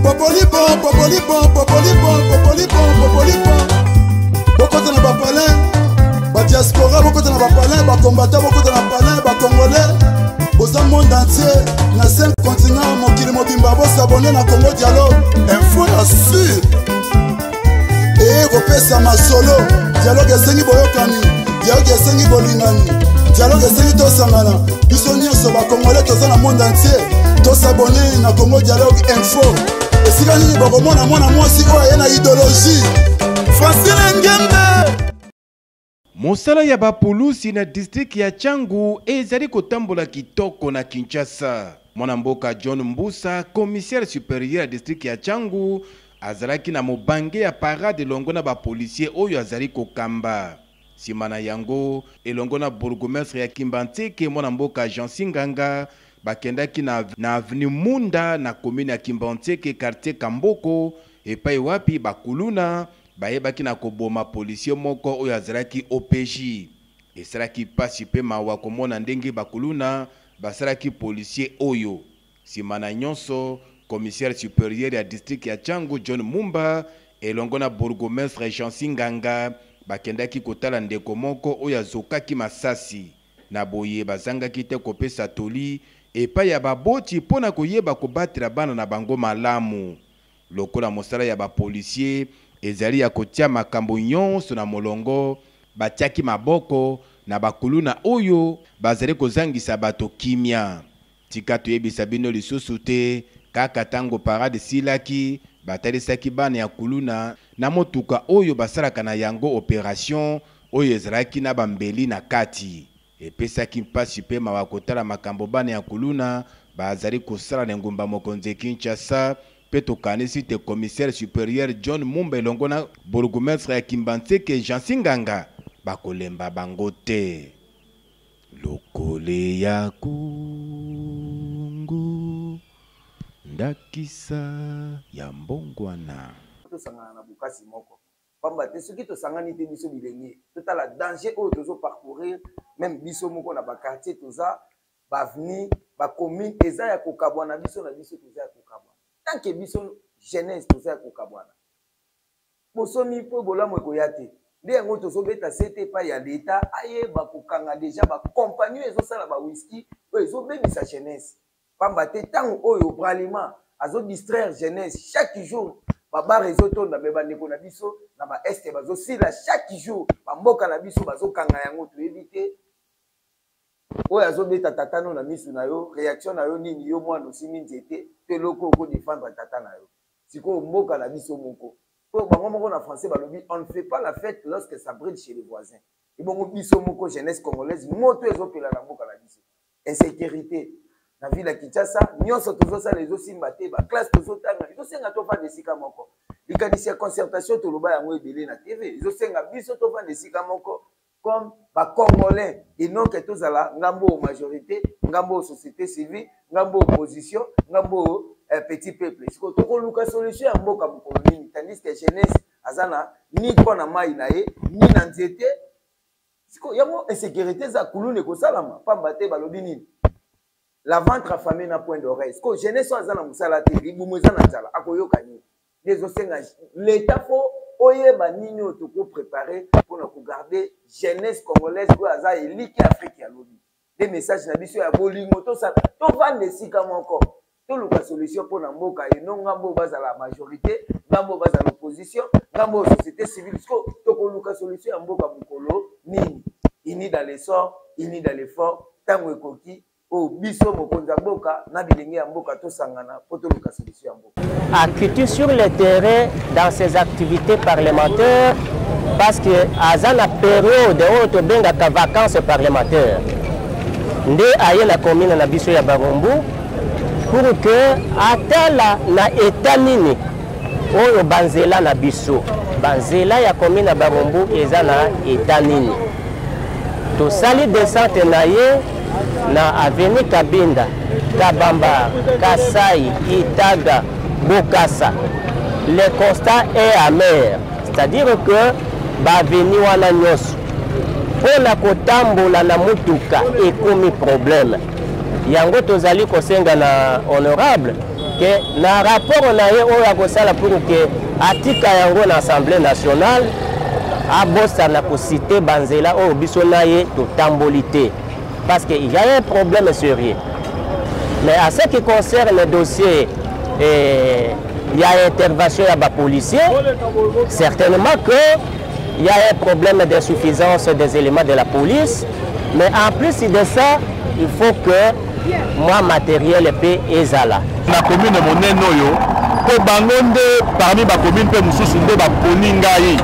Popolipo, popolipo, popolipo, popolipo, popolipo. Bokota na bapalin, badiaspora bokota na bapalin, bakombata bokota na palin, bacongolais boza monde entier na 5 continent mokili mobimba bosabone na Congo Dialogue info ya sur eye kopesa masolo. Dialogue esengi boyokani, dialogue esengi bolingani, dialogue esengi tosangana biso nyonso bacongolais toza na monde entier. Tosabone na Congo Dialogue info. Esika nini bokomona mwana mwasi oyo aye na idéologie Francine Ngembe? Mosala ya bapulusi na district ya Tshangu ezali kotambola kitoko na Kinshasa. Mwana mboka John Mbusa, commissaire supérieur ya district ya Tshangu, azalaki na mobange ya parade elongo na bapolisier oyo azali kokamba. Nsima na yango, elongo na bourgmestre ya Kimbanseke, mwana mboka Jean Singanga, bakendaki na avenue Munda na commune ya Kimbanseke, quartier Kamboko, epai wapi bakuluna bayebaki na koboma policier moko oyo azalaki OPJ. Esalaki mpasi mpe mawa komona ndenge bakuluna basalaki policier oyo. Nsima na nyonso, commissaire supérieur ya district ya Tshangu John Mumba elongo na bourgmestre Jean Singanga bakendaki kotala ndeko moko oyo azokaki masasi. Na boye bazangaki te kopesa toli epai ya baboti mpo na koyeba kobatela bana na bango malamu. Lokola mosala ya bapolisier ezali ya kotia makambo nyonso na molongo, batiaki maboko na bakuluna oyo bazali kozangisa bato kimia. Tika toyebisa bino lisusu te, kaka tango parade esilaki, batalisaki bana ya kuluna na motuka oyo basalaka na yango operation oyo ezalaki na bambeli na kati. Epesaki mpasi mpe mawa kotala makambo bana ya kuluna bazali kosala na engumba mokonzi Kinshasa, mpe tokanisi te commissaire supérieur John Mumba elongo na bourgmestre ya Kimbanseke Jean Singanga bakolemba bango te. Lokole ya Kongo, ndakisa ya mbongwana. Tosangana na bokasi moko, pamba te soki tosangani te, biso bilenge, totala danger oyo tozoparcourir. Même biso moko na baquartier, toza baavenue, bacommune eza ya kokabwana. Biso na biso toza ya kokabwana. Tant que biso jeunesse toza ya kokabwana, bosomi mpo bolamu ekoya te. Nde yango tozobeta sete epai ya leta ayeba kokanga déjà bacompagnie oyo ezosala bawiski oyo ezobebisa jeunesse, pamba te ntango oyo Bralima azodistraire jeunesse chaque jour, babar ezotonda, me bandeko na biso na baest bazosila chaque jour, bamboka na biso bazokanga yango. Toyebi te oyo azobeta tata no na misu na yo, réaction na yo nini? Yo mwana osimi nzete to eloko okodefendre tata na yo. Sikoyo mboka na biso moko po bango moko na français balobi: "On ne fait pas la fête lorsque ça brûle chez les voisins." Ebongo biso moko jeunesse congolaise, moto ezopela na mboka na biso, insécurité na ville ya Kinshasa, nyonso tozosala ezosimba te, baclasse tozotanga, ezosenga tovanda esika moko. Likanisi ya concertation, toloba yango ebele na TV, ezosenga biso tovanda esika moko comme bacongolais et non que tozala ngambo oyo majorité, ngambo oyo société civile, ngambo opposition, ngambo oyo petit peuple. Sikoyo tokoluka solution ya mboka mokolo nini, tandis que jeunesse aza na ni droit na mai na ye ni na nzete? Sikoyo yango insécurité eza, kuluna ekosalama, pamba te balobi nini? La ventre affamé n'a point d'oreille. Sikoyo jeunesse oyo aza na mosala te, libumu eza na nzala, akoyoka nini? Nde ezosenga leta fo oyeba nini oyo tokoprépare mpona kogarde jeunesse congolaise oyo aza eliki Afrique ya lobi. Nde message na biso ya bolingo, tosala, tovanda esika moko, toluka solution mpona mboka eno. Ngambo oyo bazala majorité, ngambo oyo bazala opposition, ngambo oyo société civile, siko tokoluka solution ya mboka mokolo nini? Uni dans l'essor, uni dans l'effort. Ntango ekoki oyo biso mokonzi ya mboka na bilenge ya mboka tosangana mpo toluka solution ya mboka. Akiti sur le terrain dans ses activités parlementaires parce que aza na période oyo tobengaka vacances parlementaires, nde aye na commune na biso ya Barumbu pour que atala na état nini oyo banzela na biso, banzela ya commune ya Barumbu eza na état nini. Tosali descente na ye na avenue Kabinda, Kabamba, Kasai, Itaga, Bokasa. Le constat est amer, c'est-à-dire que baavenue wana nyonso, mpo na kotambola na mutuka ekomi problème. Yango tozali kosenga na honorable ke na rapport na ye oyo akosala pour ke atika yango na Assemblée nationale, abosana kosite banzela oyo biso na ye totamboli te, parce que il y a un problème sérieux. Mais à ce qui concerne le dossier il y a intervention ya bapolicier, certainement que il y a un problème d'insuffisance des éléments de la police, mais en plus de ça, il faut que moi matériel mpe ezala. Na commune monene oyo, mpo bango nde parmi bacommune mpe mosusu nde baponi ngai.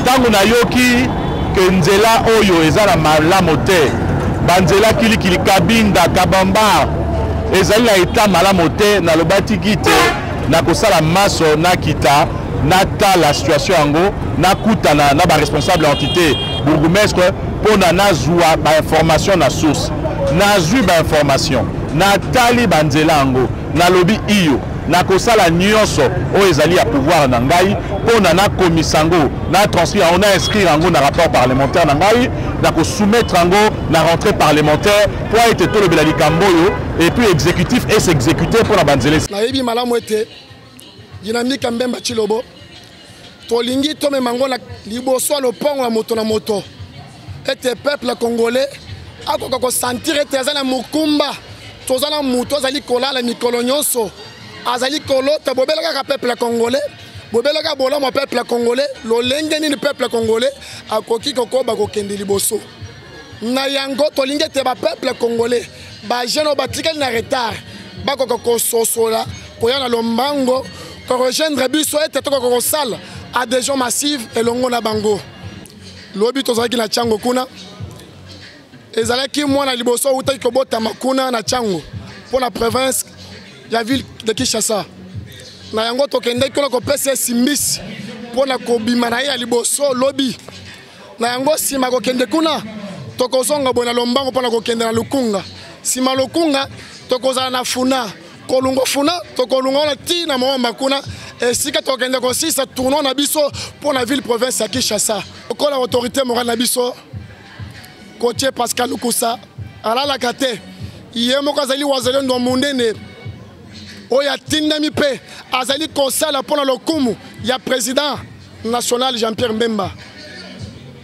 Ntango nayoki ke nzela oyo eza na malamu te, banzela Kilikili, Kabinda, Kabambar ezali na eta malamu te, nalobaki te nakosala maso, nakita, natala situation yango, nakutana na baresponsable ya entité, bourgmestre, mpona nazwa bainformation na source. Nazwi bainformation, natali banzela yango, nalobi iyo, nakosala nyonso oyo ezali ya pouvoir na ngai mpona nakomisa yango, na transcrire yango, na inscrire yango na rapport parlementaire na ngai, nakosoumettre yango na rentrée parlementaire mpo ete tolobela likambo oyo et puis exécutif et s'exécuter mpona banzela. Nayebi malamu ete dynamique ya Mbemba Tshilobo, tolingi tomema yango na liboso ya lopango ya moto na moto, ete peuple congolais akoka kosentir ete aza na mokumba. Toza na moto azali kolala mikolo nyonso, azali kolota bobela kaka peuple congolais, bobelaka bolamu ya peuple congolais, lolenge nini peuple congolais akoki kokoba kokende liboso. Na yango tolingi ete bapeuple congolais, bajeune oyo batikali na retard, bakoka kososola koya na lombango korejoindre biso, ete tokoka kosala adhésion massive elongo na bango. Lobi tozalaki na Tshangu kuna, ezalaki mwana liboso awutaki kobotama kuna na Tshangu mpo na province ya ville de Kinshasa. Na yango tokendaki kuna kopesa ye simbisi mpo na kobima na ye ya liboso lobi. Na yango nsima kokende kuna, tokozonga boye na lombango mpo na kokende na Lukunga. Nsima Lukunga, tokozala na Funa, kolungo Funa, tokolunga wana ti na Mont-Amba kuna, esika tokende kosisa tournoi na biso mpo na ville province ya Kinshasa. Lokola autorité morale na biso, Kotie Pascal Lukusa, alalaka te, ye moko azali wazalendo monene oyo atindami mpe azali kosala mpo na lokumu ya président national Jean-Pierre Mbemba.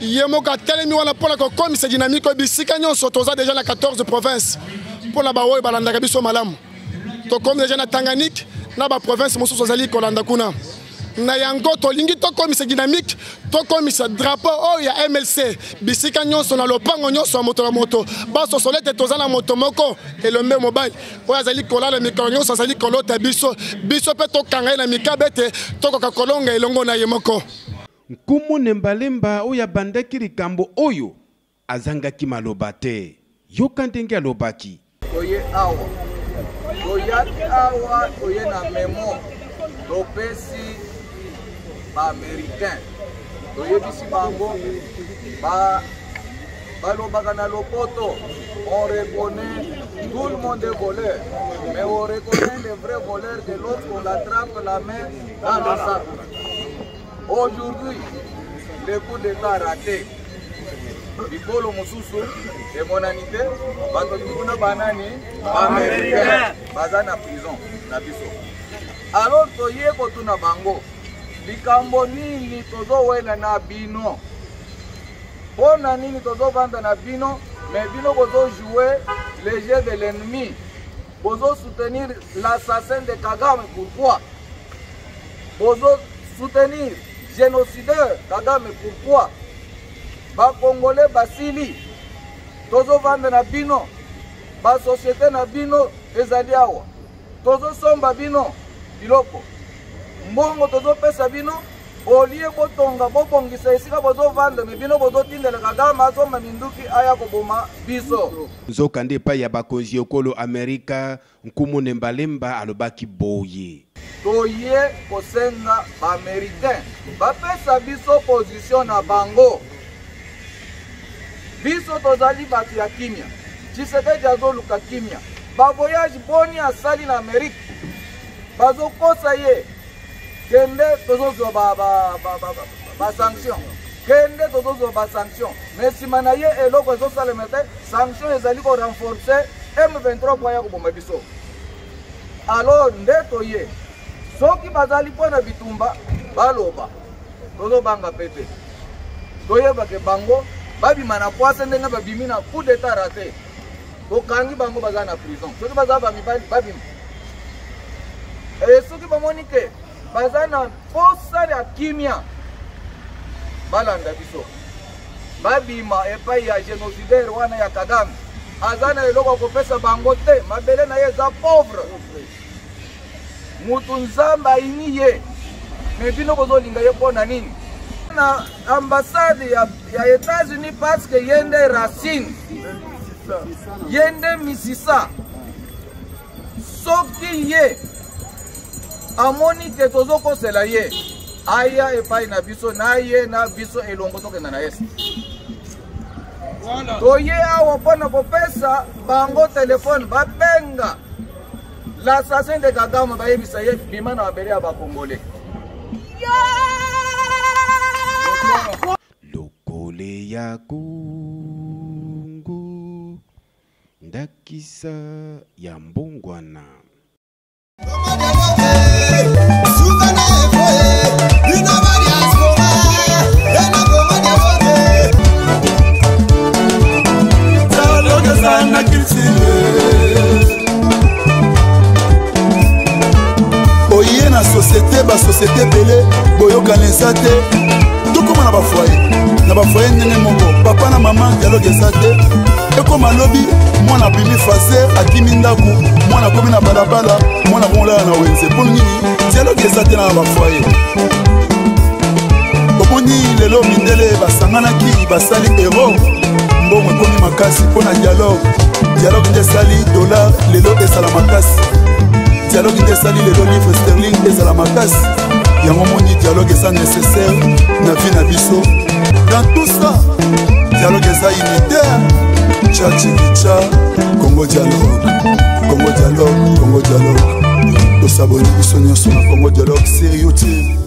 Ye moko atelemi wana mpo na kokomisa dynamique oyo bisika nyonso. Toza deja na 14 province. Mpo na baoyo balandaka biso malamu, tokomi deja na Tanganyika na baprovince mosusu azali kolanda kuna. Na yango tolingi tokomisa dynamique, tokomisa drapeau oyo ya MLC bisika nyonso, na lopango nyonso ya moto na moto, basosola ete toza na moto moko, elombe mobali oyo azali kolala mikolo nyonso, azali kolota biso. Biso mpe tokanga ye na mikaba ete tokoka kolonga elongo na ye moko. Nkumu Nembalemba oyo abandaki likambo oyo azangaki maloba te. Yoka ndenge alobaki. Toye awa, toyaki awa, toye na memo topesi baaméricain. Toyebisi bango ba balobaka na lopoto: on reconnaît, tout le monde est voleur, mais on reconnaît les vrais voleurs que lorsqu'on l'attrape la main dans le sac. Aujourd'hui, le coup d'état raté, bikolo mosusu emonani te. Bato kuna banani, baaméricain, baza na prison na biso. Alors toye kotuna bango likambo nini tozowela na bino, mpo na nini tozovanda na bino, mais bino bozojouer le jeu de l'ennemi, bozosoutenir l'assassin de Kagame. Pourquoi bozosoutenir génocidaire Kagame? Pourquoi? Bakongole basili, tozovanda na bino, basociété na bino ezali awa, tozosomba bino biloko, mbongo tozopesa bino, olie botonga, bobongisa esika bozovanda, mais bino bozotindela Kagame asomba minduki aya koboma biso. Nzokande epai ya bakonzi ekolo Amerika, Nkumu Nembalemba alobaki boye: Toye kosenga baaméricain bapesa biso position na bango. Biso tozali bato ya kimia. Tshisekedi azoluka kimia. Bavoyage boni asali na Amerike? Bazokosa ye: kende, tozozwa basanction, kende, tozozwa basanction. Mais nsima na ye eloko ezosalema te. Sanction ezali korenforcer M23 po aya koboma biso. Alors nde toye, soki bazali mpo na bitumba baloba, tozobanga mpe te. Toyeba ke bango babima na pwase ndenge babimi na coup d'etat raté. Tokangi bango baza na prison. Soki baza ba mibali babima. E soki bamoni ke baza na posa ya kimia, balanda biso, babima epai ya genocidaire wana ya Kagame. Aza na eloko ya kopesa bango te, mabele na ye eza pauvre. Mutu Nzambe ayini ye, me bino bozolinga ye mpo na nini? Na ambassade ya États-Unis, parce que ye nde racine, ye nde misisa. Soki ye amoni ke tozokosela ye, aya epai na biso, na ye na biso elongo, tokenda na este. Toye awa mpo na kopesa bango telefone, babenga l'assassin de Kagame, bayebisa ye bima na mabele ya bakongole. Lokole ya Kongo, ndakisa ya mbongwana. Oye na société, basociété ebele boyokana eza te. Tokóma na bafoyer, na bafoyer ndenge moko, papa na mama dialogue eza te. Ekóma lobi mwana abimi faser, akimi ndako, mwana akomi na balabala, mwana akomolala na wenze. Mpo nini dialogue eza te na bafoyer? Omoni lelo mindele basanganaki, basali euro, mbongo ekomi makasi mpo na dialogue. Dialogue nde esali dollar lelo ezala makasi, dialogue nde esali lelo livre sterling ezala makasi. Yango moni dialogue eza nécessaire na vie na biso. Dans tout ça, dialogue eza unitaire. Tcha tchikicha, Congo dialogue, Congo dialogue, Congo dialogue. Tosaboni biso nyonso na Congo dialogue sur YouTube.